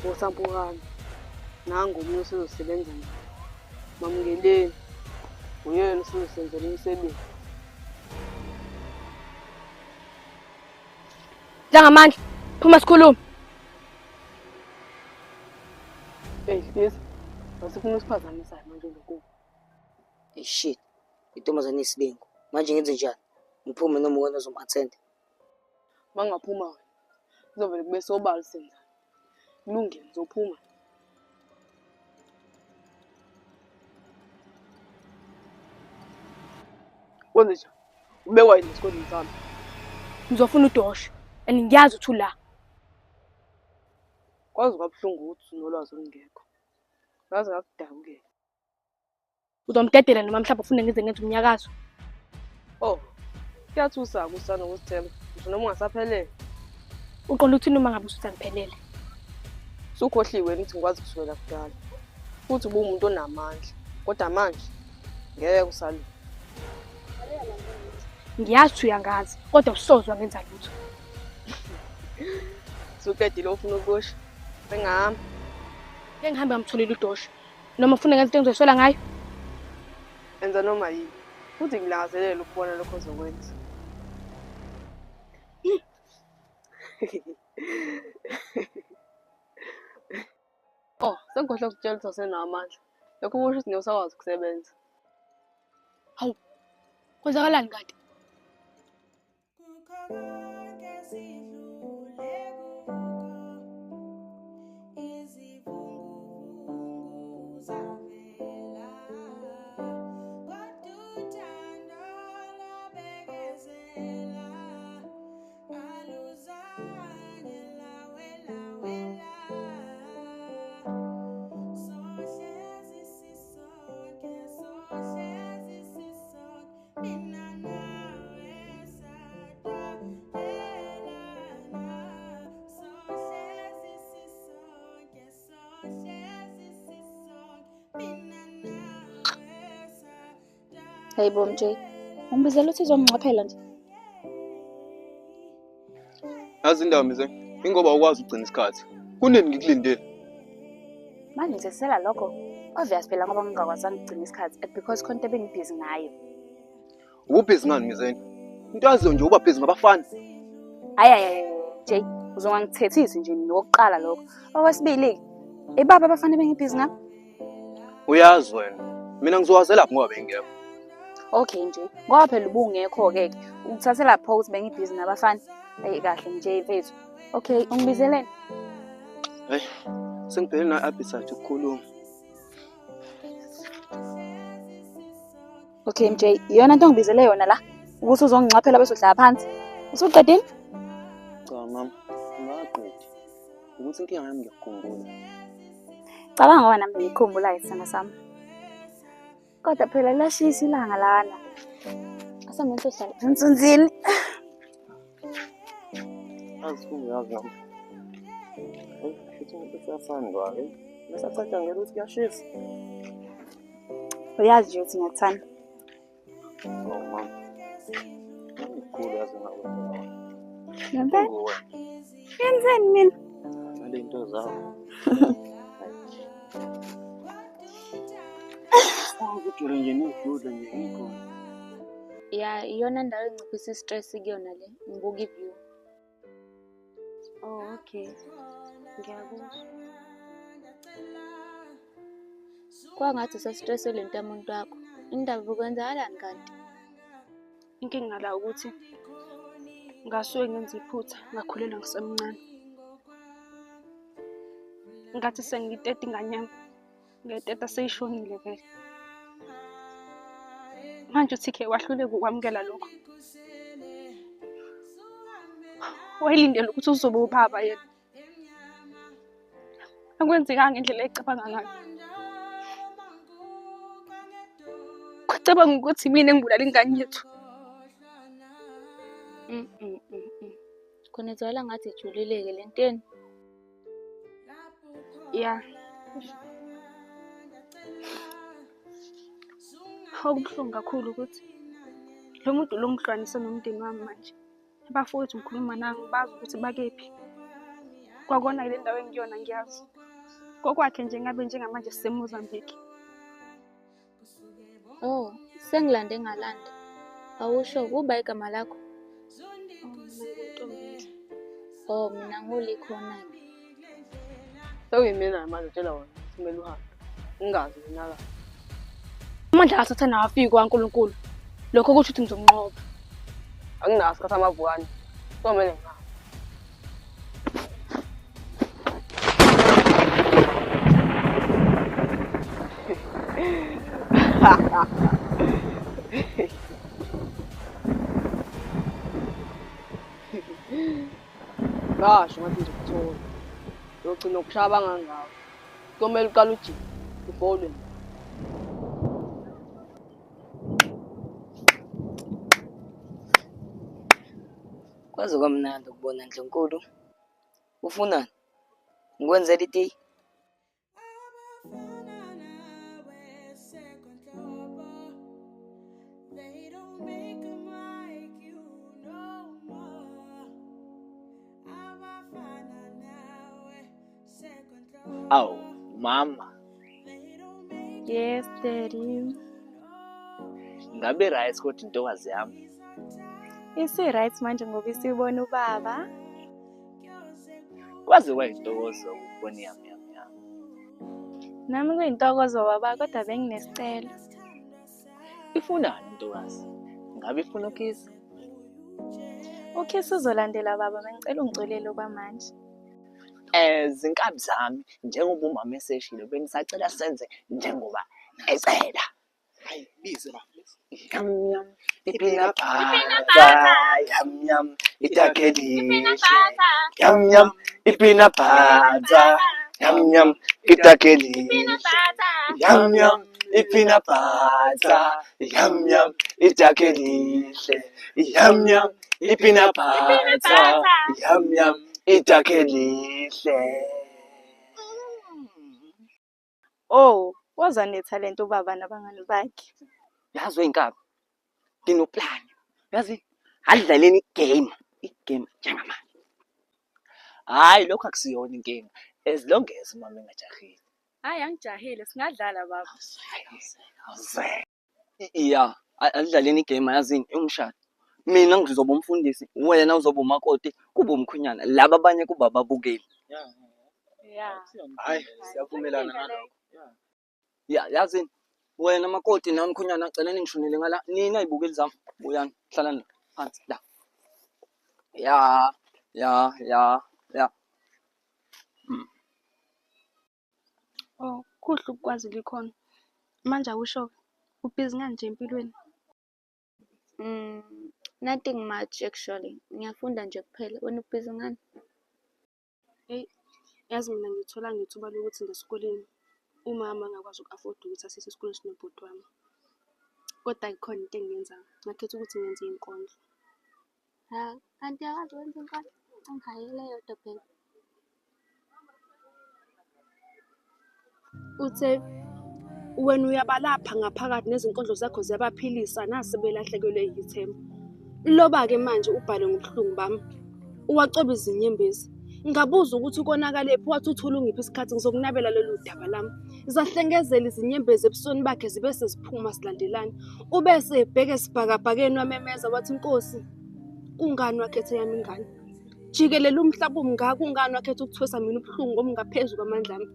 Wosampukane. Nangu omunye usezosebenza naye. Mamukeleni. Uyena usuzosenzela umsebenzi. Njengamandla, phuma sikhulume. Hey, Lisa. Asifuna usiphazamisa manje lokhu. Hey shit, intombazane isilingo. Manje ngenze njani? Ngiphume noma wena uzom-attend? Mangaphuma wena. Kuzovele kube sobala senzani. Kulungile ngizophuma. Kwenze njani? Ubekwa yini esikoleni sami? Ngizofuna udosha and ngiyazi ukuthi ula. Kwaze kwabuhlungu ukuthi unolwazi olungekho. Ngaze ngakudabukela. Uzomdedela noma mhlawumbe ufune ngize ngenze umnyakazo. Oh, kuyathusa-ke usana ukuzithemba. Ngisho noma ungasaphelele. Uqonda ukuthini uma ngabe usuthi angiphelele? Usukhohliwe yini ukuthi ngikwazi kusukela kudala. Futhi ubuwumuntu onamandla. Kodwa manje ngeke usalunga. Ngiyazi ukuthi uyangazi, kodwa usoze wangenza lutho. Usuqedile ofuna ukusho. Sengihamba. Ngeke ngihambe ngamtholile udosha. Noma ufuna ngenze into engizoyisola ngayo? Enza noma yini. Futhi ngilangazelela ukubona lokho ozokwenza. Oh, sengikhohlwa ukutshela ukuthi awusenawo amandla. Lokho kusho ukuthi ngeke usakwazi ukusebenza. Hawu, kwenzakalani kanti? Hey bo MJ, ungibizela ukuthi uzongingxaphela nje. Yazi indaba mize, ingoba awukwazi ukugcina isikhathi. Kunini ngikulindile? Manje ngithethela lokho. Obvious phela ngoba ngingakwazanga ukugcina isikhathi and because khona into ebengibhizi ngayo. Ububhizi ngani Mizeni? Into yaziyo nje uba bhizi ngabafana. Hayi hayi hayi, Jay, uzongangithethisi nje nokuqala lokho. Okwesibili, ibaba abafana ebengibhizi ngabo. Uyazi wena. Mina ngizowazelaphi ngoba bengekho. Okay nje, ngoba phela ubungekho-ke ke. Ukuthathela pho ukuthi bengibhizi nabafana. Eyi kahle nje mfethu. Okay, ungibizeleni? Hey, sengibhekene na-appetite ukukhuluma. Okay MJ, iyona nto ongibizele yona la ukuthi uzongingxaphela bese uhlala phansi. Usuqedile? Cha mama, ngingaqedi. Ukuthi inkinga yami ngiyakukhumbula. Cabanga ngoba nami ngikukhumbula isithanda sami. Kodwa phela liyashisa ilanga lana. Asambe siyohlala ensunzini. Azi ungazi nami. Hey, futhi umuntu usiyathandwa-ke. Bese acatshangela ukuthi kuyashisa. Uyazi nje ukuthi ngiyakuthanda. Oh mama. Ngikhulu yazi ngakwenzela wena. Ngempela? Nguwe. Ngenzeni mina? Ngale into zakho. Ukujule nje nezidudla nje ngikhona. Ya, iyona ndawo enciphisa i-stress kuyona le, ngibuka i-view. Oh, okay. Ngiyakuzwa. Kwangathi usastresswe le nto yamuntu wakho. Indaba kwenzakalani kanti? Inkinga la ukuthi ngasuke ngenza iphutha ngakhulelwa ngisemncane. Ngathi sengiyiteta ingane yami, ngayiteta seyishonile vele. Manje uTK wahluleka ukwamukela lokho. Wayelindele ukuthi uzobe ubaba yena. Akwenzekanga ngendlela ayicabanga ngayo. Kwacabanga ukuthi mina engibulala ingane yethu. Mm, mm, mm, mm. Khona izwakala ngathi ijulile-ke le nteni. Ya. Okubuhlungu kakhulu ukuthi lo muntu lo ngihlukanise nomndeni wami manje. Abafowethu ngikhuluma nabo bazi ukuthi bakephi. Kwakona le ndawo engikuyona ngiyazi. Kokwakhe nje ngabe njengamanje siseMozambique. Oh, sengilande ngalanda. Awusho kuba igama lakho? Oh, mina ngulikhona-ke. Sekuyimina manje tshela wena ukuthi kumele uhambe. Ungazi wonakala. Amandla kaSathane awafiki kwaNkulunkulu. Lokho kusho ukuthi ngizomnqoba. Anginaso isikhathi amavukane. Kuzomele ngihambe. Ngasho ngathi ngizokuthola. Uyogcina ukushaya abangangawe. Kuyomele uqale ujike before ulwe. Kwaze kwamnandi ukubona Ndlunkulu. Ufunani? Ngikwenzela itiye? Awu, mama. Yes, daddy. Ngabe right kodwa intokazi yami. Isi-right manje ngoba isibona ubaba. Kwaze kwayintokozo ukubona yami yami yami. Nami kuyintokozo baba kodwa benginesicelo. Ifunani intokazi? Ngabe ifuna ukhisi? Ukhisi uzolandela baba, bengicela ungicolele okwamanje. Zinkabi zami njengoba umama eseshilo bengisacela senze njengoba ecela. Hayi, bize la. Yam yam, i-peanut butter. Yam yam, idakhe elihle. Yam yam, i-peanut butter. Yam yam, idakhe elihle. Yam yam, i-peanut butter. Yam yam, idakhe elihle. Yam yam, i-peanut butter. Yam yam, idakhe elihle. Oh, woza nethalente ubaba nabangani bakhe. Yazi weyinkabi, nginoplani. Yazi, adlaleni igame, igame njengamanje. Hhayi, lokho akusiyona inkinga. As long as umama engajahile. Hhayi, angijahile, singadlala baba. Awuze. Ya, adlaleni igame yazini, umshado. Mina ngizoba umfundisi, wena uzoba umakoti, kube umkhwenyana. Laba abanye kuba ababukeli. Yeah. Hayi, siyavumelana ngalokho. Ya, yazini. Wena makoti nawe mkhwenyana cela ningishonele ngala. Nina y'bukeli zami, buyani, hlalani phansi la. Ya, ya, ya, ya. Oh, kuhle ukukwazi likhono. Manje awusho-ke, ubhizi ngani nje empilweni? Nothing much actually. Ngiyafunda nje kuphela. Wena ubhizi ngani? Eyi, yazi mina ngithola ngethuba lokuthi ngesikoleni umama angakwazi uku-afford ukuthi asise esikoleni sinobhuti wami. Kodwa ikhona into engiyenzayo. Ngakhetha ukuthi ngenze iy'nkondlo. Ha, kanti uyakwazi ukwenza inkondlo? Ungihayele eyodwa phela. Uthe wena uyabalapha ngaphakathi nezinkondlo zakho ziyabaphilisa nase belahlekelwe yithemba. Loba-ke manje ubhale ngobuhlungu bami. Uwacoba izinyembezi. Ngabuza ukuthi konakalephi, wathi uthule ungiphi isikhathi ngizokunabela lolu daba lami. Zahlengezela izinyembezi ebusweni bakhe zibe seziphuma zilandelana. Ubese ebheke esibhakabhakeni wamemeza wathi Nkosi, kungani wakhetha yami ingane? Jikelele umhlaba umngaka, kungani wakhetha ukuthwesa mina ubuhlungu obungaphezu kwamandla ami?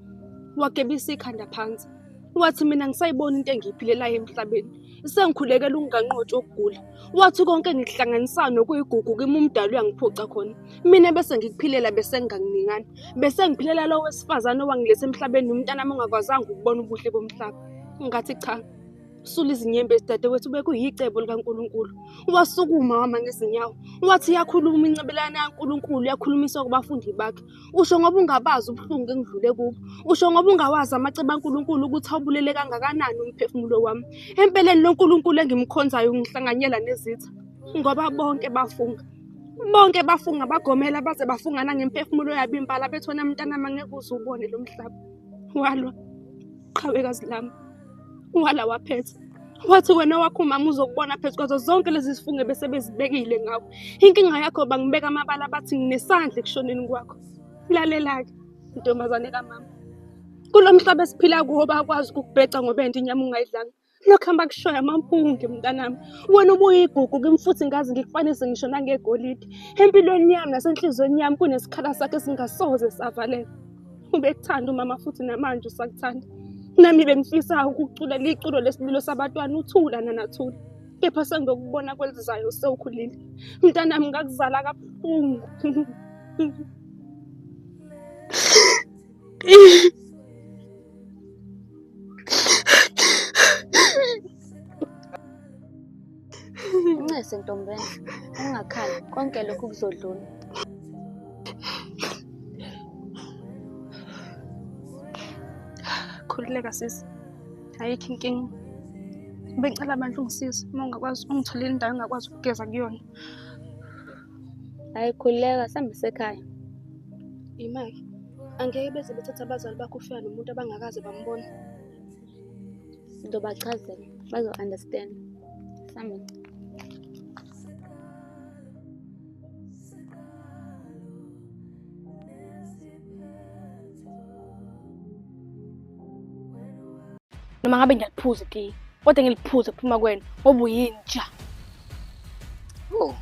Wagebisa ikhanda phansi. Wathi mina ngisayibona into engiyiphilelayo emhlabeni. Sengikhulekela ukunganqotshwa ukugula. Wathi konke engikuhlanganisayo nokuyigugu kimi umdali uyangiphuca khona. Mina bese ngikuphilela bese ngingakuningana. Bese ngiphilela lo wesifazane owangiletha emhlabeni nomntanami ongakwazanga ukubona ubuhle bomhlaba. Ngathi cha. Sula izinyembezi dadewethu bekuyicebo likaNkulunkulu. Wasukuma wama ngezinyawo. Wathi yakhuluma incebelana kaNkulunkulu yakhulumiswa kubafundi bakhe. Usho ngoba ungabazi ubuhlungu engidlule kubo. Usho ngoba ungawazi amacebo kaNkulunkulu ukuthi awubulele kangakanani umphefumulo wami. Empeleni lo Nkulunkulu engimkhonzayo ngihlanganyela nezitha. Ngoba bonke bafunga. Bonke bafunga bagomela baze bafunga nangemphefumulo yabo impala bethi wena mntanami angeke uze ubone lo mhlaba. Walwa qhawekazi lami. Wala waphetha. Wathi wena wakho umama uzokubona phezu kwazo zonke lezi zifungo bese bezibekile ngawe. Inkinga yakho bangibeka amabala bathi nginesandla ekushoneni kwakho. Lalela-ke ntombazane kamama. Kulo mhlaba esiphila kuwo bakwazi ukukubheca ngobende inyama ungayidlanga. Lokhu abakushoyo amampunge mntanami. Wena ubuyigugu kimi futhi ngazi ngikufanise ngisho nangegolide. Empilweni yami nasenhliziyweni yami kunesikhala sakhe esingasoze savaleka. Ubekuthanda umama futhi namanje usakuthanda. Nami bengifisa ukuculela iculo lesililo sabatwana uthula nanathula. Kepha sengiyokubona kwelizayo sewukhulile. Mntanami ngakuzala kabuhlungu. Ncese ntombeni, ungakhali, konke lokhu kuzodlula. Khululeka sisi, ayikho inkinga. Bengicela bandla ungisize uma ungakwazi ungitholele indawo engingakwazi ukugeza kuyona. Hayi khululeka, sambe sekhaya. Imake, angeke beze bethathe abazali bakho ufika nomuntu abangakaze bambone. Ngizobachazela, bazo-understand. Sambe. Noma ngabe ngiyaliphuza itiye, kodwa ngiliphuze kuphuma kwena ngoba uyinja. Oh,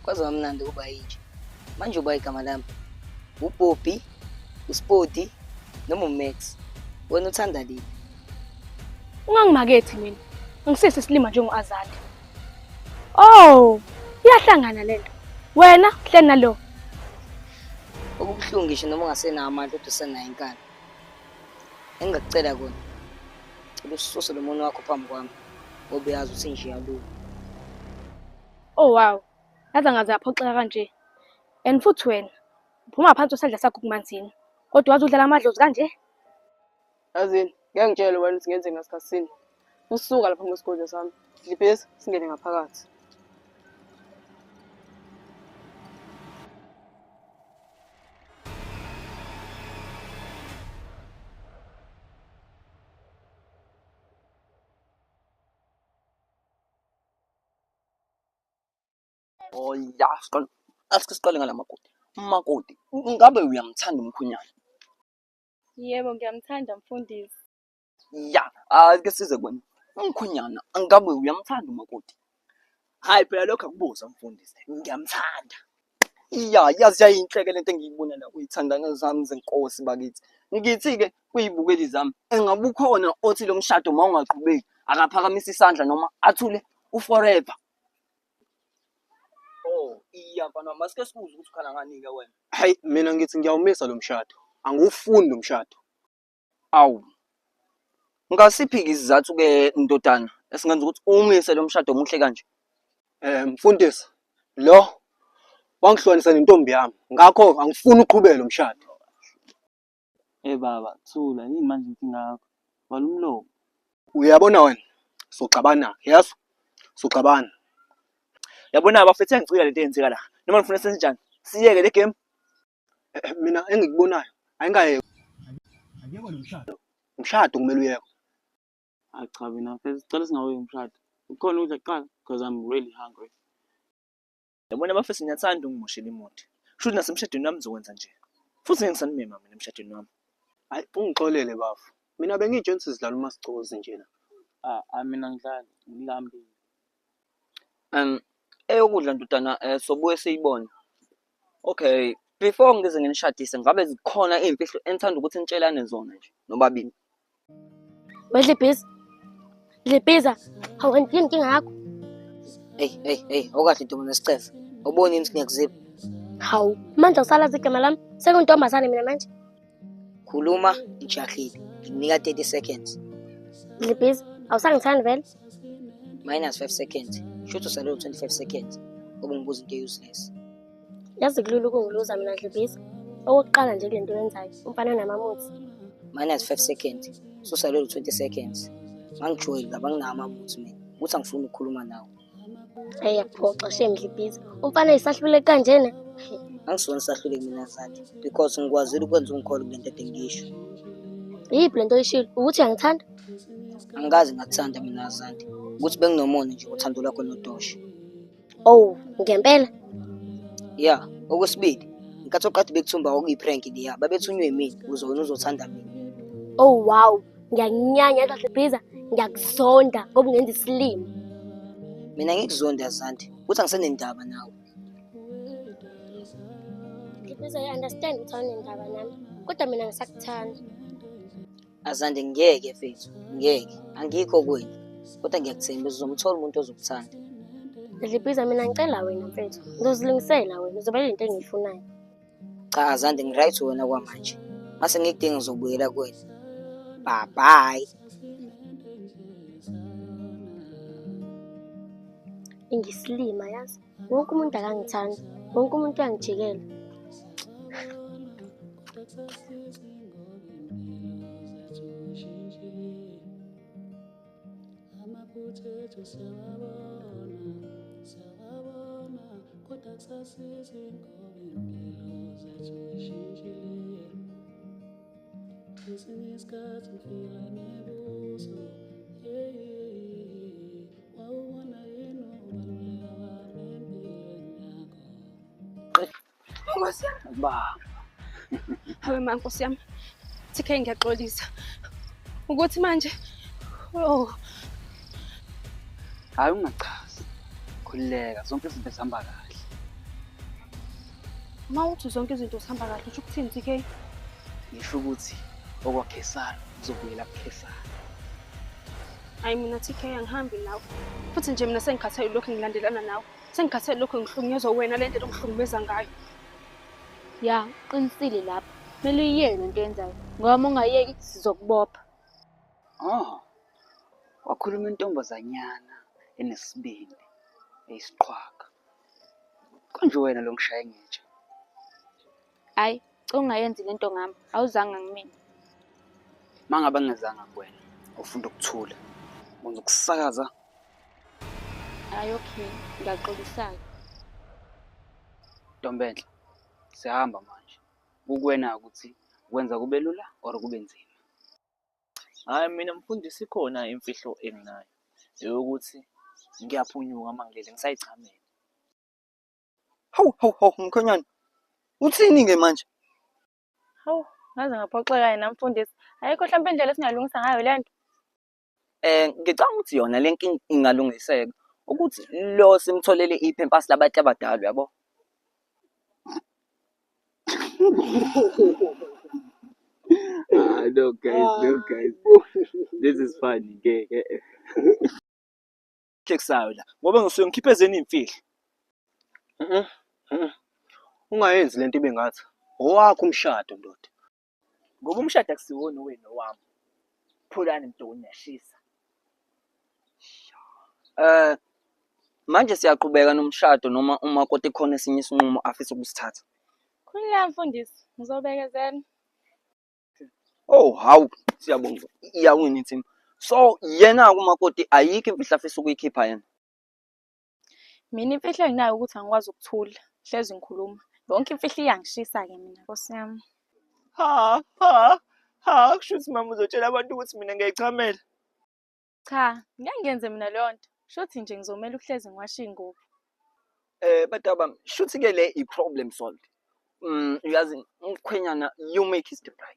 kwaze kwamnandi ukuba yinja. Manje uba igama lami. UBobby, uSpoti noma uMax. Wena uthanda liphi? Ungangimakethi mina. Angisisi isilima njengo-Azadi. Oh, iyahlangana lento. Wena uhleli nalo. Okubuhlungu ngisho noma ungasenawo amandla kodwa usenayo inkani. Engingakucela kona, cela ususe lo munwe wakho phambi kwami ngoba uyazi ukuthi nje iyaluma. Oh wow. Yazi angaze yaphoxeka kanje. And futhi wena uphuma phansi kwesandla sakho kumanzini. Kodwa wazi udlala amadlozi kanje? Yazini, ngeke ngitshele wena ukuthi ngenzeni ngasikhathi sini. Usuka lapha kwesigodlo sami. Dlibhezi singene ngaphakathi. Oh ya, siqale asike siqale ngala makoti. Umakoti, ngabe uyamthanda umkhwenyana? Yebo, ngiyamthanda mfundisi. Ya, ake size kuwena. Umkhwenyana, ngabe uyamthanda umakoti? Hayi phela lokho akubuza mfundisi, ngiyamthanda. Ya, yazi yayinhleke lento engiyibona la kuyithandana zami zenkosi bakithi. Ngithi-ke kuyibukeli zami, engabe ukhona othi lo mshado uma ungaqhubeki akaphakamisa isandla noma athule uforever. Oh, iya mfana wami, asike sikuze ukuthi ukhala ngani-ke wena. Hayi mina ngithi ngiyawumisa lo mshado. Angiwufuni lo mshado. Awu. Ngasiphi-ke isizathu-ke ndodana esingenza ukuthi umise lo mshado omuhle kanje? Eh mfundisi lo wangihlukanisa nentombi yami. Ngakho angifuni uqhubeke lo mshado. Hey baba, thula, yini manje inkinga yakho? Vala umlomo. Uyabona wena? Soxabana, yazi? Soxabana. Yabona bafethu iyangicika lento eyenzeka la. Noma nifuna senze njani? Siyeke le game. Mina engikubonayo ayingayekwa. Akuyekwa lo mshado. Umshado kumele uyekwe. Hayi cha mina mfethu, sicela singaweki umshado. Kukhona ukudla kuqala because I'm really hungry. Yabona bafethu ngiyathanda ukungimoshela imoto. Shuthi nasemshadweni wami ngizokwenza nje. Futhi ngeke ngisanimema mina emshadweni wami. Hayi ungixolele bafo. Mina bengiyitshela ukuthi sidlala umasigcozi njena. Ah, ah mina ngidlali, ngilambile. Eyokudla ndodana sobuye siyibone. Okay, before ngize nginishadise ngabe zikhona iy'mfihlo enithanda ukuthi nitshelane zona nje nobabili? Wedlibhiza. Dlibhiza. Hawu kanti yini inkinga yakho? Hey hey hey, okahle ntombi nesicefe. Ubona yini ukuthi ngiyakuzipha? Hawu, manje awusalazi igama lami. Sekuntombazane mina manje. Khuluma ngijahile. Ngikunika 30 seconds. Dlibhiza, awusangithandi vele? Minus 5 seconds. Shuthi usalele 25 seconds. Ngoba ungibuza into useless. Yazi kulula ukungiluza mina Dlibhiza. Okokuqala nje kule nto oyenzayo, umfana namamuthi. Minus 5 seconds. Susalele 20 seconds. Ngangijwayele laba nginawo amamuthi mina. Ukuthi angifuni ukukhuluma nawe. Hey yakuphoxa shame Dlibhiza. Umfana esahluleke kanjena. Angisona sahluleki mina Zandi because ngikwazile ukwenza ungikholwe kule nto ede ngiyisho. Yiphi lento oyishilo? Ukuthi uyangithanda? Angikaze ngakuthanda mina Zandi. Ukuthi benginomona nje uthando lwakho nodosha. Oh, ngempela? Yeah, okwesibili, ngenkathi oqade bekuthumba kwakuyi-prank leya, babethunywe yimina ukuze wena uzothanda mina. Oh wow, ngiyakunyanya Dlibhiza, ngiyakuzonda ngoba ungenza isilima. Mina ngikuzonda Azande, ukuthi angisenendaba nawe. Dlibhiza, I understand ukuthi awunendaba nami, kodwa mina ngisakuthanda. Azande ngeke mfethu, ngeke. Angikho kuwena. Kodwa ngiyakuthemba uzomthola umuntu ozokuthanda. Dlibhiza, mina ngicela wena mfethu. Ngizozilungisela wena, uzoba lento engiyifunayo. Cha Azande ngiright wena kwamanje. Mase ngikudinga ngizobuyela kuwena. Bye bye. Ngisilima yazi. Wonke umuntu akangithandi, wonke umuntu uyangijikela. Ba. Hawe ma Nkosi yami. TK ngiyaxolisa. Ukuthi manje oh Hayi ungachazi. Khululeka zonke izinto zihamba kahle. Ma uthi zonke izinto zihamba kahle usho ukuthini TK? Ngisho ukuthi okwaKhesari kuzobuyela kuKhesari. Hayi mina TK angihambi nawe. Futhi nje mina sengikhathele lokhu ngilandelana nawe. Sengikhathele lokhu ngihlukunyezwa wena le ndlela ongihlukumeza ngayo. Ya, uqinisile lapho. Kumele uyiyeke lento oyenzayo ngoba uma ungayeki sizokubopha. Oh. Wakhuluma intombazanyana enesibindi eyisiqhwaga. Konje wena lo ngishaye ngetshe. Hhayi, ungayenzi lento ngami, awuzange ngimina. Mangabe ngingezanga kuwena, ufunda ukuthula. Ngizokusakaza. Hhayi okay, ngiyaxolisa-ke. Ntombenhle, siyahamba manje. Kukuwena ukuthi ukwenza kube lula or kube nzima. Hhayi mina mfundisi ikhona imfihlo enginayo eyokuthi ngiyaphunyuka uma ngilele ngisayichamela. Hawu hawu hawu mkhonyana. Uthini-ke manje? Hawu, ngaze ngaphoxeka yena mfundisi. Ayikho hlampe indlela esingayilungisa ngayo le nto. Ngicabanga ukuthi yona le nkinga ingalungiseka ukuthi lo simtholele iphempasi labantu abadala uyabo. Ah, no guys, no guys. This is funny. Ngeke. Hlekisayo la ngoba ngisuke ngikhiphe ezeni iy'mfihlo. Ungayenzi lento ibe ngathi owakho umshado ndoda. Ngoba umshado akusiwona owenu owami. Phulani mdoko niyashisa. Manje siyaqhubeka nomshado noma umakoti khona esinye isinqumo afisa ukusithatha. Khululeka mfundisi, ngizobekezela. Oh hawu, siyabonga. Iyawina i-team. So yena-ke umakoti ayikho imfihlo afisa ukuyikhipha yena. Mina imfihlo enginayo ukuthi angikwazi ukuthula, hlezi ngikhuluma. Yonke imfihlo iyangishisa-ke mina Nkosi yami. Ha ha ha, kusho ukuthi mama uzotshela abantu ukuthi mina ngiyayichamela. Cha, ngeke ngiyenze mina leyo nto. Shuthi nje ngizomela ukuhlezi ngiwasha iy'ngubo. Badaba, shuthi-ke le i-problem solved. Uyazi umkhwenyana you may kiss the bride.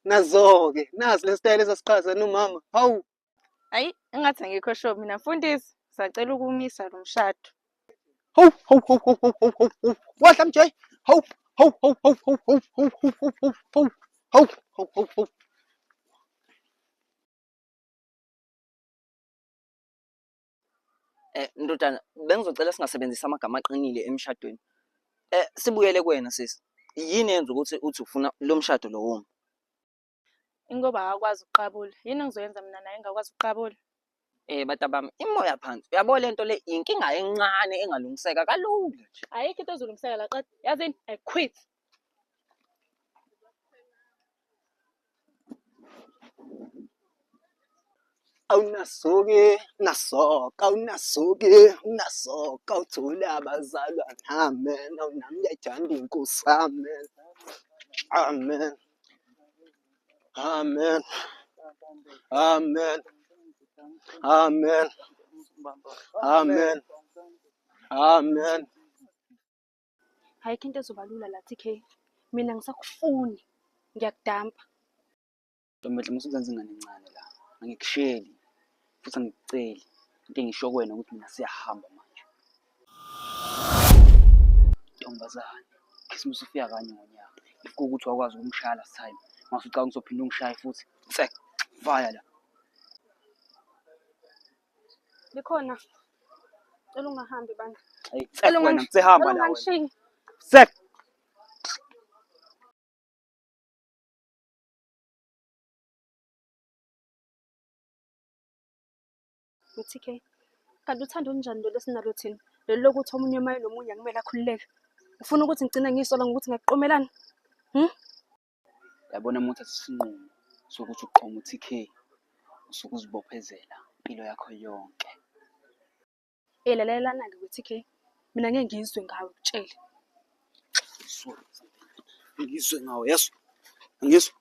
Nazo-ke, nazi le sitayela esasiqhaza nomama. Hawu. Hayi, engathi angikho sure mina mfundisi, ngisacela ukumisa lo mshado. Hawu, hawu, hawu, hawu, hawu, hawu, hawu. Wahla mjay. Hawu, hawu, hawu, hawu, hawu, hawu, hawu, hawu, hawu, hawu, hawu, hawu, hawu, hawu. Ndodana, bengizocela singasebenzisi amagama aqinile emshadweni. Sibuyele kuwena sisi. Yini eyenza ukuthi uthi ufuna lo mshado lo woma? Ingoba akakwazi ukuqabula. Yini engizoyenza mina naye engakwazi ukuqabula? Bantabami, imoya phansi. Uyabo le nto le inkinga encane engalungiseka kalula nje. Ayikho into ezolungiseka la qeda. Yazini, I quit. Awunasoke, nasoka, awunasoke, nasoka, uthule abazalwane. Amen. Awunami ngiyayithanda inkosi. Amen. Amen. Amen. Amen. Amen. Amen. Amen. Ayikho into ezoba lula la TK. Mina ngisakufuni. Ngiyakudampa. Ntombenhle musuzenza ingane encane la. Angikusheli futhi angikuceli. Into engisho kuwena ukuthi mina siyahamba manje. Ntombazane, Khisimusi ufika kanye ngonyaka. If kuwukuthi wakwazi ukumshaya last time, mase ucabanga uzophinda ungishaye futhi. Tsek, vaya la. Likhona. Cela ungahambi bandla. Hey, tsek Cela wena, ngisehamba la wena. ungangishiyi. Tsek. TK. Kanti uthando olunjani lolu esinalo thina? Lolu lokuthi omunye uma enomunye akumele akhululeke. Ufuna ukuthi ngigcine ngiyisola ngokuthi ngakuqomelana? Hmm? Yabona uma uthatha isinqumo sokuthi uqoma u-TK, usuke uzibophezela impilo yakho yonke. Eh lalelana-ke we-TK. Mina ngeke ngizwe ngawe ngikutshele. Ngizwe ngawe, yeso. Angizwa.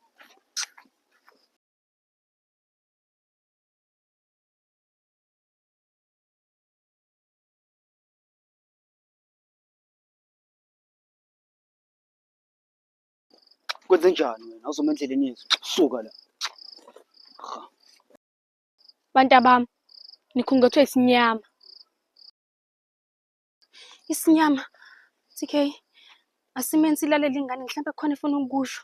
Kwenze njani wena? Awuzoma endleleni yethu. Suka la. Ha. Bantabami, nikhungethwe isinyama. Isinyama. TK, asimeni silalele ingane mhlawumbe kukhona efuna ukukusho.